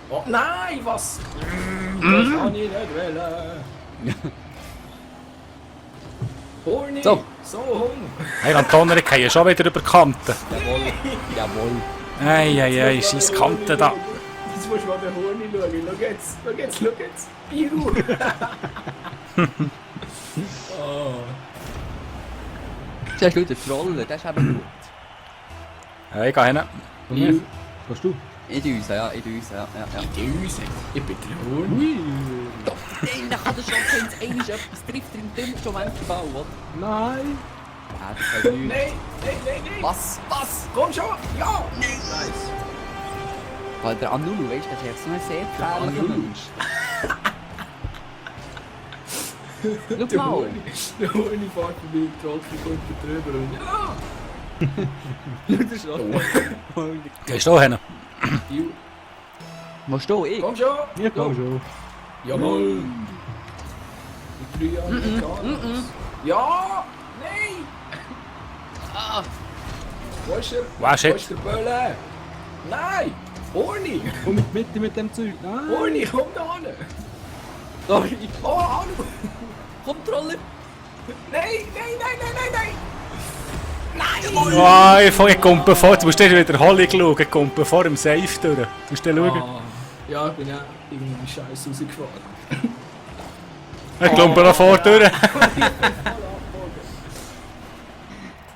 Oh nein, was? Das kann ich nicht wollen. Horny! So. So hung! Hey, Antoner, ich gehe schon wieder über die Kante. Jawohl. Jawohl. Ei, scheiß Kante da. Jetzt musst du mal bei Horny schauen. Schau jetzt! Biru! Oh. Das ist der Troller, das ist eben gut. Hey, ich gehe hin. Und jetzt? Gehst du? In uns, ja. Die Düse! Ich bin der Horny! Nein, da kann der schon, wenn es einmal etwas trifft, im dümmsten Moment der Ball, oder? Nein! Ja, das ist nichts. Nein! Was? Komm schon! Ja! Nice! Weil der Anulu, weißt du, das ist jetzt so ein sehr gefährlicher Anulu. Mensch. Schau Der mal. Horny fährt vorbei, die Trottel kommt drüber und ja! Das ist auch. Gehst du hin? Biru. Musst du, ich? Komm schon! Ich komm schon. Jawohl! Die 3 Jahre nicht gehabt. Ja! Nein! Wo ist er? Wow, shit. Wo ist der Bölle? Nein! Horny! Komm mit Mitte mit dem Zeug. Nein! Horny, komm da hin! Sorry. Oh, Anu! Komm, Troller. Nein! Oh, ich komme bevor. Jetzt musst du dir wieder Holly schauen. Ich komme bevor dem Safe durch. Du musst dann schauen. Ja, ich bin ja irgendwie scheiße rausgefahren. Ich komme noch vor durch.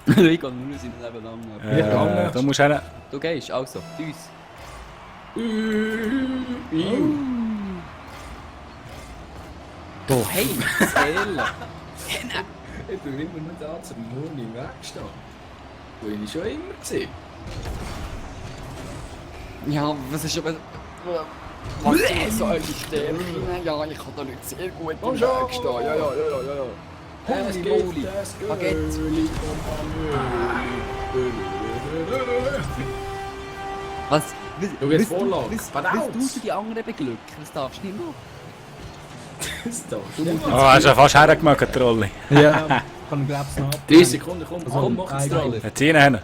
Ich kann nur sind nebeneinander. Du musst hin. Du gehst, also, uns. Oh, hey, Zählen. Ich bin immer nur da zum Horny im Weg stehen. Wo ich schon immer gesehen. Ja, was ist aber... Was ist so eine Stärke? Ja, ich kann da nicht sehr gut im Komm Weg schon! stehen. Ja. Es Holy geht, moly. es geht. Baguette. Was? Du gehst Vorlage. Was Verdammt. tust du die anderen beglücken? Das darfst du nicht machen. Das darfst du Oh, nicht. hast du fast hergemacht, Trolli. Ja. Kann ich glaub's noch ab. 30 Sekunden, komm, Komm, mach es Troller. dran. Jetzt hin.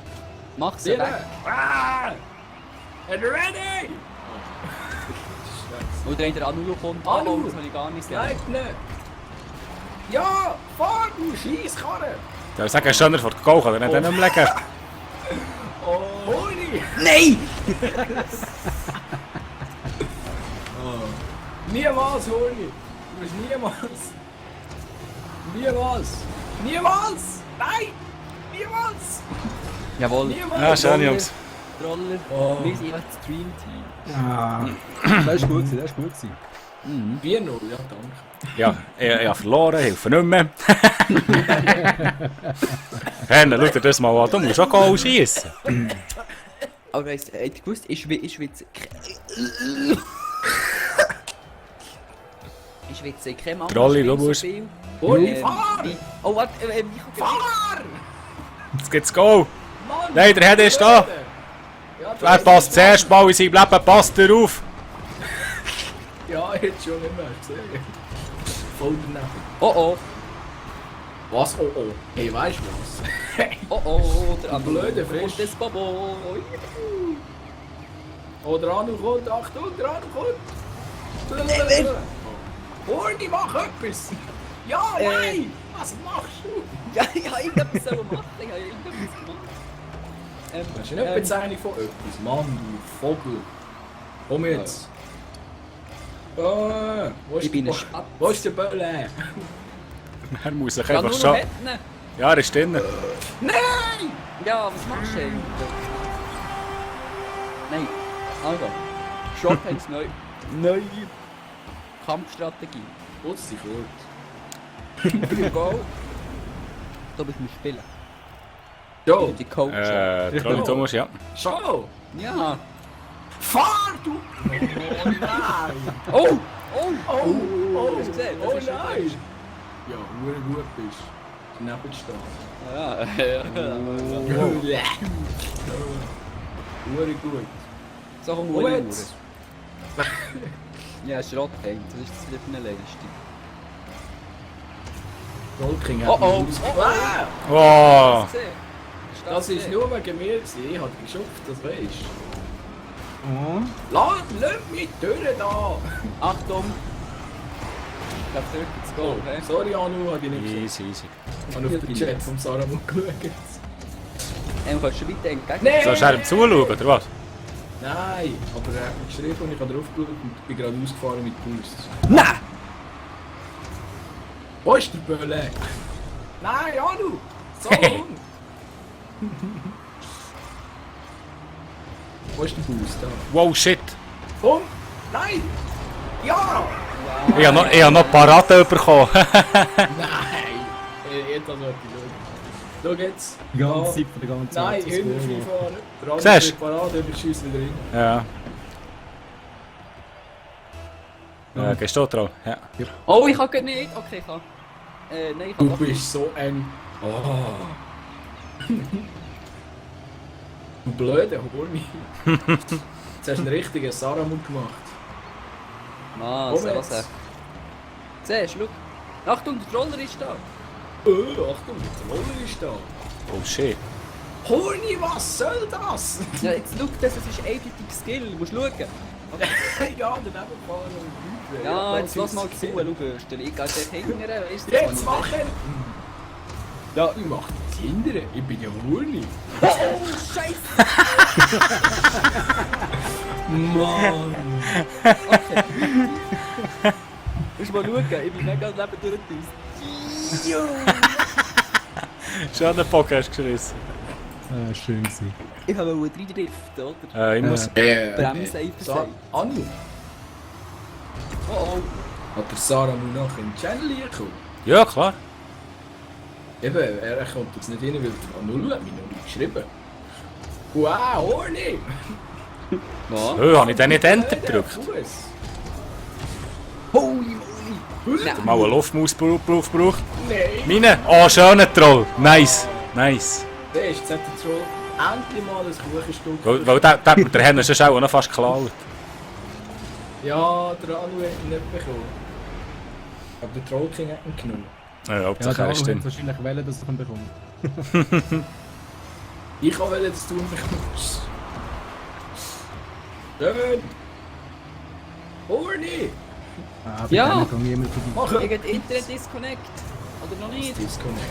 Mach sie Bitte. weg. Ah! And ready! Oder wenn der Anulo kommt, Anu. das habe ich gar nicht gesagt. Bleib nicht! Ja! Fahr, du Scheisskarre! Ich würde sagen, schöner vor der Goal kann er nicht legen. Oh, Horny! Nein! Niemals, Horny! Du bist niemals! Nein! Niemals! Jawohl. Niemals! Ja, schön, Jungs. Troller. Oh. Wir sind das Dream Team. Ah. Das ist gut gewesen, das ist gut gewesen. 4-0, ja, danke. Ja, ich habe verloren, ich helfe nicht mehr. Henne, schau dir das mal an, du musst auch Goal schiessen. Aber weißt du, habt ihr gewusst, ich schwitze... Ich schwitze kein anderes Trolli, Spiel du musst- so viel. Horny, fahr! Oh, warte, ich kann... Fahr! Jetzt geht's Goal. Mann! Nein, der Head ist da. Ja, Er passt zuerst mal in seinem Leben, passt er auf. Ja, jetzt schon nicht mehr gesehen. Voll daneben. Oh oh, Was? Oh oh. Hey, weißt du was? oh oh, der Anulo. Blöde Fisch. Und das Bobo. Oh, der Anu kommt, Achtung, der Anu kommt. Horny, mach etwas. Ja, nein! Was machst du? Ja, ich habe irgendetwas sollen machen. Ich habe irgendetwas gemacht. Das ist nicht Bezeichnung von etwas. Mann, du Vogel. Komm jetzt. Wo ist Ich bin der ein Spatz. Wo ist der Bölle? Er muss sich Der einfach Anulo schon... hat ihn. Ja, er ist drin. Nein! Ja, was machst du eigentlich? Nein. Also. Shop hat es neue Kampfstrategie. Putz dich fort. Go. Da bist du mit Spielen. Jo, Die Coach. Trolli Thomas, ja. schau! Ja. Fahr du! Oh! Oh! Oh, oh, Hast du gesehen? Das oh ist nein! Ja, wo du gut bist. Daneben stehen. Ja. Hure gut. So komm, Oh, Uhr. jetzt! Ja, Schrott hängt. Was ist das wieder für eine Leistung? Tolkien Oh, hat oh, mich oh, ausgewählt. Wow! Hast du gesehen? Das ist gesehen? nur wegen mir gewesen. Ich hab geschafft, das weisst Oh. Lass mich durch da! Achtung! Ich glaube, zurück ins Goal. hä? Sorry Anu, hab ich nicht gesehen. Easy, easy. Ich habe auf den Chat vom Saramon geschaut. Kannst du weiter entgegen? Nein! Sollst du ihm zuschauen, oder was? Nein, aber er hat mich geschrieben und ich habe drauf geschaut und bin gerade ausgefahren mit Boost. Nein! Wo ist der Bölle? Nein, Anu! So! Wo ist der Boost? Da. Wow, shit! Komm! Nein! Ja! Ich habe noch Parade bekommen. Nein! Jetzt also etwas schauen. Schau jetzt. Die ganze Zeit von der ganzen Zeit. Nein, das hinten Goal. fahren. Der andere Siehst steht Parade, über Schuss wieder rein. Ja. Gehst du drauf? Ja. Oh, ich kann nicht. Okay, ich kann. Nein, ich kann Du doch bist so ein... Oh. Du blöder Horni. Jetzt hast du einen richtigen Saramund gemacht. Mann, Komm so jetzt. was. Siehst du, schau. Achtung, der Troller ist da. Achtung, der Roller ist da. Oh shit. Horni, was soll das? Ja, jetzt schau, das ist eindeutig Skill. Du musst schauen. Ja, daneben fahren und Leute. Ja, jetzt lass mal zu. Schau, Österli. Ich gehe dort hinten. Ist das Jetzt mal machen! Ja, ich mach das hintere. Ich bin ja Horni. Oh, Scheiße! Mann! Okay. Musst mal schauen, ich bin mega neben durchgedüst. Schon einen Bock hast du gerissen. Schön gewesen. Ich habe einen Drift, oder? Ich muss... Bremsen einfach sein. Anu, Oh, hat der Saramund noch in den Channel gekommen? Ja, klar. Eben, er kommt jetzt nicht rein, weil Anu hat mich noch nicht geschrieben. Wow, Horni! Was? Habe ich den nicht Enter gedrückt? Fuß. Holy moly! Mal einen Luftmausberuf gebraucht. Nein! Meine? Oh, schöner Troll. Nice. Nice. Der ist jetzt hat er schon endlich mal ein Kuchenstück. Weil der hat mir der Henner schon auch noch fast geklaut. Ja, der Anu hat ihn nicht bekommen. Aber der Troll King hat ihn genommen. Ja, Ja, Hauptsache der er hat ist drin. wahrscheinlich wollen, dass er ihn bekommt. Ich wollte das tun bekommst. Schön! Horni! Aber Ja. dann kann niemand vorbei. Mach Irgendein Internet-Disconnect. Oder noch nicht? Disconnect.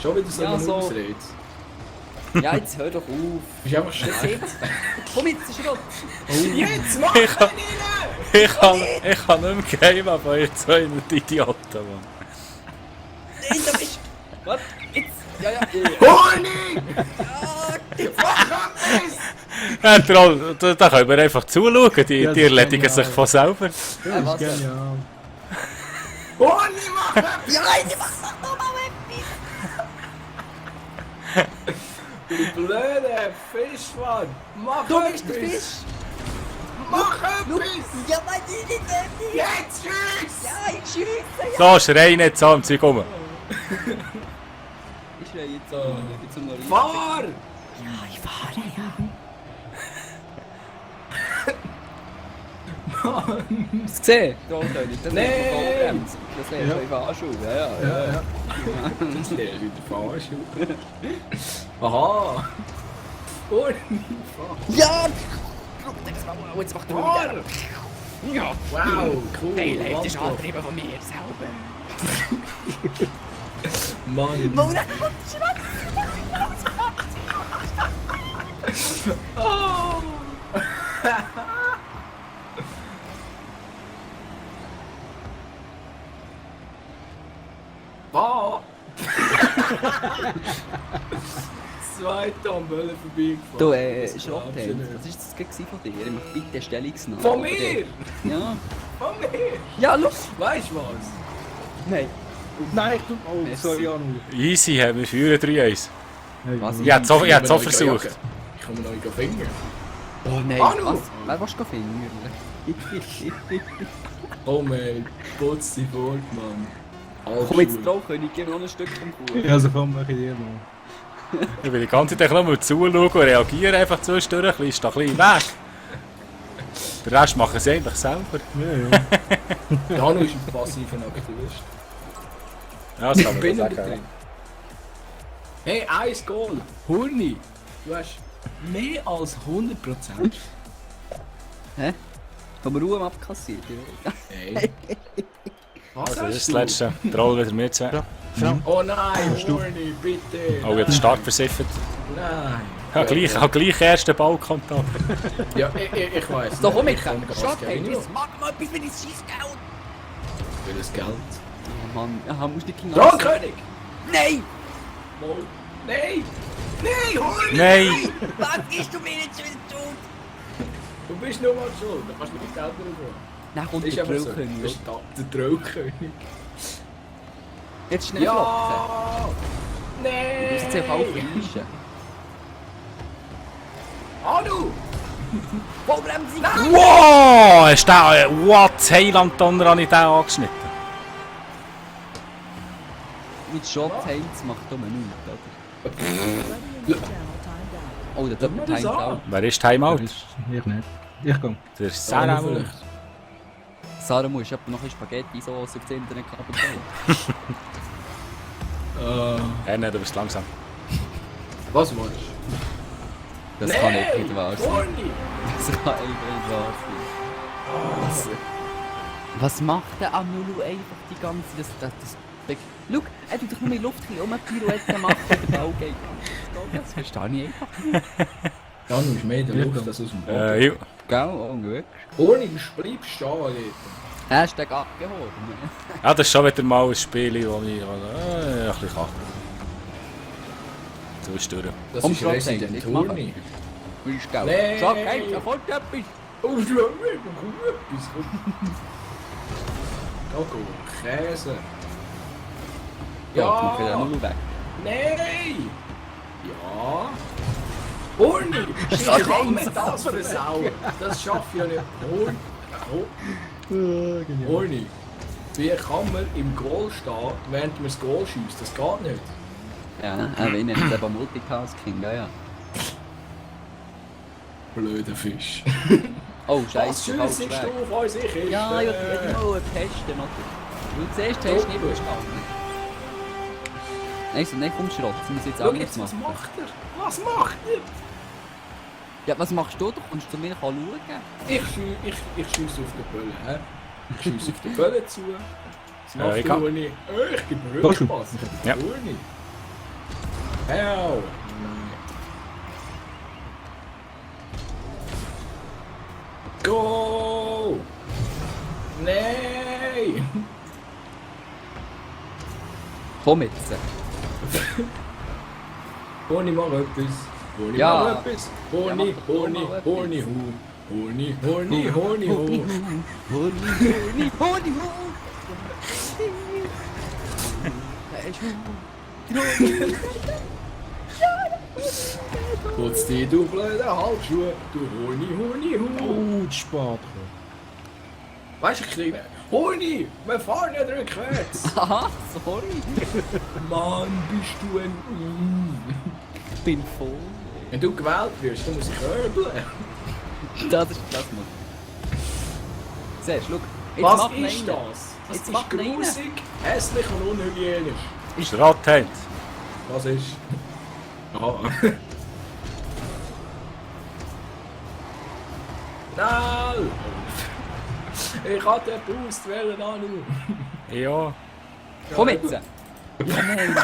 Schon wieder so Ja, eine so. Ausrede. Ja, jetzt hör doch auf. Du bist einfach schlecht. Komm jetzt, Schrott! Jetzt mach Ich kann- ihn Ich kann nicht mehr game, aber ihr zwei Idioten, Mann. Nein, da bist du! Was? Jetzt! Ja, ja. Horni! Ja, Troll, da können wir einfach zuschauen, die Ja, das erledigen ist sich genial. von selber. Das ist was? genial. Horni, mach ihn! Ja, ich mach doch noch mal etwas! Du blöde Fischmann! Mach Du bist der etwas. Fisch! Mach etwas! Ja, mein ich nicht etwas! Jetzt tschüss! Ja, ich schieße! Ja. So, schrei nicht so am Zeug rum. Ich schreie jetzt so. Ich bin zum Norien. Fahr! Ja, ich fahre, ja. Hast du gesehen? Trollkönig, das Nee. ist eine Vollbremse. Das wäre Ja. schon in Fahrschuhe, ja, ja. Ja. Das lehrt wieder falsch. Aha! Horni, fahr! Ja! Guck dir das mal an, jetzt macht er Fahr! wieder. Ja! Wow, cool! Hey, Leute, das ist Mann, Antrieb von mir selber. Mann! Mona, kommt Schrott! Oh. Fahr! zweite am Böllen vorbeigefahren. Du, Das Schrottheim, glaubst du nicht. was ist das gewesen von dir? Ich möchte bitte Stellungsnahme. Von mir? Ja. Von mir? Ja, schau! Weißt du was? Nein. Nein, ich tu... Oh, Merci. sorry, Anu. Easy, haben wir führen 3-1. Hey, Was? Ich hätte es auch versucht. Ich komme noch in Finger. Oh nein, Anu! was? Wer willst du finden? Oh mein, putz dich fort, Mann. Komm jetzt drauf, König, gib mir noch ein Stück vom Kuchen. Ja, also komm, mach ich dir noch. Ich will die ganze Zeit nur mal zuschauen und reagieren einfach zwischendurch. Ein bisschen, ist da ein bisschen weg. Den Rest machen sie eigentlich selber. Ja, ja. Danu ist ein passiver Aktivist. Ja, das kann man Bin so ich sagen. drin. Hey, 1 Goal. Hurni, du hast mehr als 100%. Hä? Haben wir Ruhe abkassiert? Hey. Was Also, das hast ist du? das letzte. Troll wieder mit. Oh nein, Hurni, bitte. Oh, jetzt Start versiffert. Nein. Ich habe gleich ersten Ballkontakt. Ja, ich weiß. So, komm nicht. mit! Ich kann Gas Schrottheim, geben. jetzt mach mal etwas für dein Scheissgeld! Für das Geld. Oh Mann, aha, musst du nicht Drohnenkönig! Nein! Mal. Nein! Nein, Hurni! Nein! Was ist du mir jetzt wieder tun? Du bist nur mal schuld. Da kannst du nicht Geld drauf. Dann kommt Ist der einfach so. Grillkönig. Das ist der Drohnenkönig. Jetzt schnell flotzen. Ja! Du musst jetzt einfach Nein! aufreißen. Anu! Vollbremse! Wow! Ist der... What? Heiland-Donner habe ich den angeschnitten. Mit Schrottheim macht man nichts, oder? Oh, der Darf man das Doppeltime sagen? auch. Wer ist Timeout? Ich nicht. Ich komm. Der Sarah. vielleicht. Sarah muss etwa noch ein Spaghetti-Sauce auf das Internet kaputt. Nein, du bist langsam. Was machst du? Das kann nicht wahr sein. Hurni! Das kann einfach nicht wahr sein. Was macht der Amulu einfach die ganze... Schau, er tut doch nur in die Luft Pirouette machen, wenn der Ball geht. Das verstehe ich einfach nicht. Danu ist mehr in der Luft als aus dem Boden. Ja. Gell? Oh, gut. Hurni, bleib stehen, Alter. Hast du den abgeholt? Ja, das ist schon wieder mal ein Spiel, das ich ein bisschen kann. So ist es durch. Das Komm, ist Schrottheim, Resident jetzt machen. Hurni. Wie ist Geld? Nee. Schau, hey, da kommt etwas. Oh, schau, etwas. Gago, Käse. Ja, jetzt mach ich den Amulu weg. Nein! Ja! Hurni! Ich kann mir das versauen! Das schaffe ich ja nicht. Hurni! Wie kann man im Goal stehen, während man das Goal schießt? Das geht nicht. Ja, wir nennen es eben Multitasking, ja. Blöder Fisch. Oh, Was scheiße, falsch schüssest weg. du auf unsere Kiste? Ja, ich wollte mal testen, oder? Du zuerst hast du nicht verstanden. Nein, so, nein, komm, Schrott, wir müssen jetzt Schau anders jetzt, was machen. macht er? Was macht er? Ja, was machst du? Du kommst zu mir schauen. Ich schiesse auf den Böllen, hä? Ich schiesse auf den Böllen zu. Das macht ich der kann. Hurni. Ich gebe Rückspass. Ich Ja. habe den Hurni. Hell! Nein. Go! Nein! Komm jetzt. Hurni, mach etwas. Hurni, Ja. mach etwas. Hurni, Ja, mach doch Hurni, mal etwas. Hurni, Hu. Hurni, Hurni, Hurni, Hu. Honi. Putz dich, du blöde Halbschuhe. Du Hurni, Hurni, Hu. Oh, zu spät. Weißt du, ich kriege... Hurni, wir fahren nicht rückwärts. Aha, sorry. Mann, bist du ein... Ich bin voll. Wenn du gewählt wirst, dann muss ich hörbeln. Das ist das, Mann. Siehst du, schau. Jetzt Was mach ist einen. das? Das Jetzt ist mach einen. grusig, hässlich und unhygienisch. Schrottheim. Was ist? Ah. Nein! Ich hatte den Boost wählen, Anu. Ja. Komm jetzt. Ja, nein.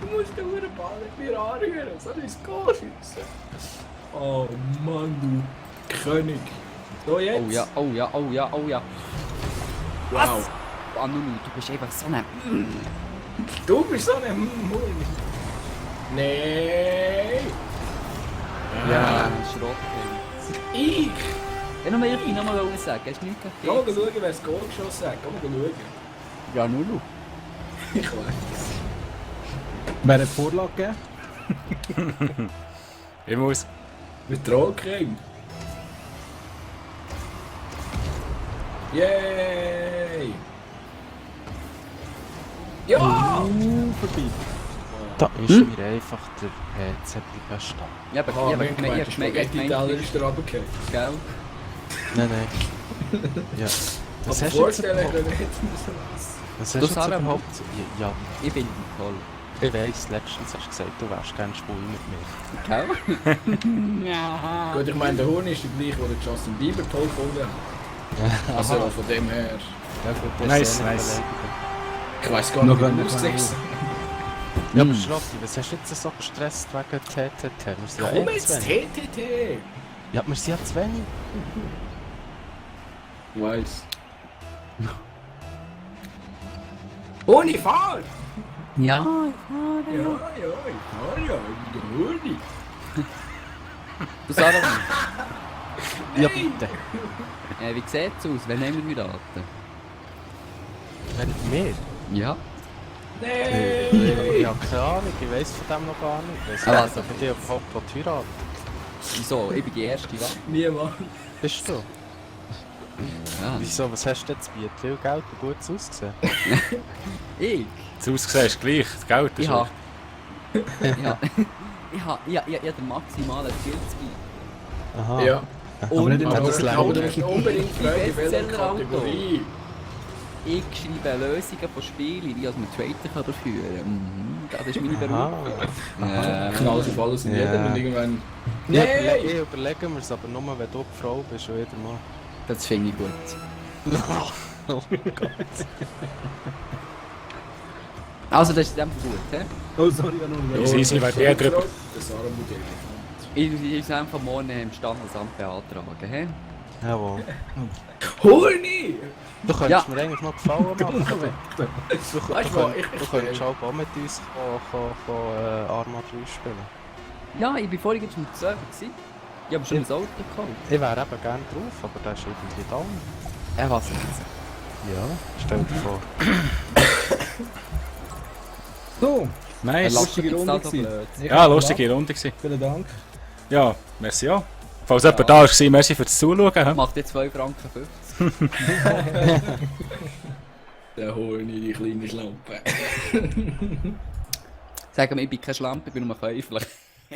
Du musst den Ball nicht mehr anrühren, sondern ins Goal schiessen. Oh Mann, du König. So jetzt. Oh ja, oh ja, oh ja, oh ja. Wow. Anunu, du bist einfach so ein... Du bist so ein Hund. Nein. Ja, Schrott. Ich. Ja, nur ich noch mal sagen, hast du nichts Geh mal gesagt? schauen, wer das Goal geschossen hat. Geh mal schauen. Ja, Nulu. Ich weiß. Wer hat Vorlage gegeben? Ich muss. Mit Trollcreme. Yay! Ja! Vorbei. Da ist mir einfach der PC bleiben stehen. Ja, aber Ah, ich mein habe gemeint, der gemeint, Spaghetti-Teller ist da runtergefallen. gell? Nein, nein. Ja. Was Aber hast du jetzt vorstellen überhaupt? können, hätten wir so was. Was Du hast du jetzt Sarah, überhaupt? Ja, Ich bin toll. ich weiss, letztens hast du gesagt, du wärst gerne schwul mit mir. Gell? Ja. Gut, ich meine, der Horn ist der gleiche, den Justin Bieber toll gefunden hat. Also von dem her. Ja gut, das Nice, ist ja eine nice. Beleidigung. Ich weiss gar Noch nicht, wie wenn du ich aussiehst. Ja, aber Schrotti, was hast du jetzt so gestresst wegen TTT? Wir sind ja Komm eh jetzt, zu wenig. TTT! Ja, wir sind ja zu wenig. Ich weiss. Ohne Fahrt! Ja. Ja, ich fahre ja, der Horni. Du Sarah, Ja, bitte. wie sieht es aus, wenn wir heiraten? Wenn wir? Ja. Nein! Ja, keine Ahnung, ich weiss von dem noch gar nicht. Ich weiss Ah, nicht, also. ob ich dich überhaupt heiraten. Wieso? Ich bin die erste Wahl. Niemand. Bist du? Ja. Wieso, was hast du denn zu bieten? Viel Geld und gutes Aussehen? Ich? Das Aussehen ist gleich, das Geld ist Ich habe. gleich. Ich habe den maximalen Skill zu bieten. Aha. Ja. Aber nicht immer Aber, das aber du Leid. musst unbedingt fragen, in welcher Bestseller-Auto. Kategorie. Ich schreibe Lösungen von Spielen, die ich als Trader durchführen kann. Mhm, das ist meine Berufung. Knallt auf alles und Ja. jedem und irgendwann... Ja, Nein! ich überlege mir es, aber nur wenn du die Frau bist und wieder mal. Das finde ich gut. Oh Gott. Also, das ist in dem Fall gut, hä? Oh, sorry, ich habe noch Ja, sie sind bei dir drüber. Das Sarah-Modell. Ich muss einfach morgen im Standesamt beantragen, hä? Jawohl. Horni! Du könntest Ja. mir eigentlich noch Gefallen machen. Du, Weißt du was, du könntest auch mit uns Arma 3 spielen. Ja, ich bin vorhin schon zu gewesen. Ich habe schon ein Auto gekauft. Ich wäre eben gerne drauf, aber der ist irgendwie down. Was jetzt? Ja, stell dir vor. So, Nice. lustige Runde gewesen. Ja, lustige Runde gewesen. Vielen Dank. Ja, merci ja. Falls jemand da war, merci fürs Zuschauen. hä? Macht jetzt 2,50 Franken. Der Horni, die kleine Schlampe. Sag mir, ich bin keine Schlampe, ich bin nur ein Käufler.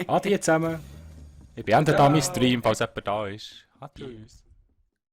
Adi zusammen. Ich beende da meinen Stream, falls jemand da ist. Adi. Tschüss.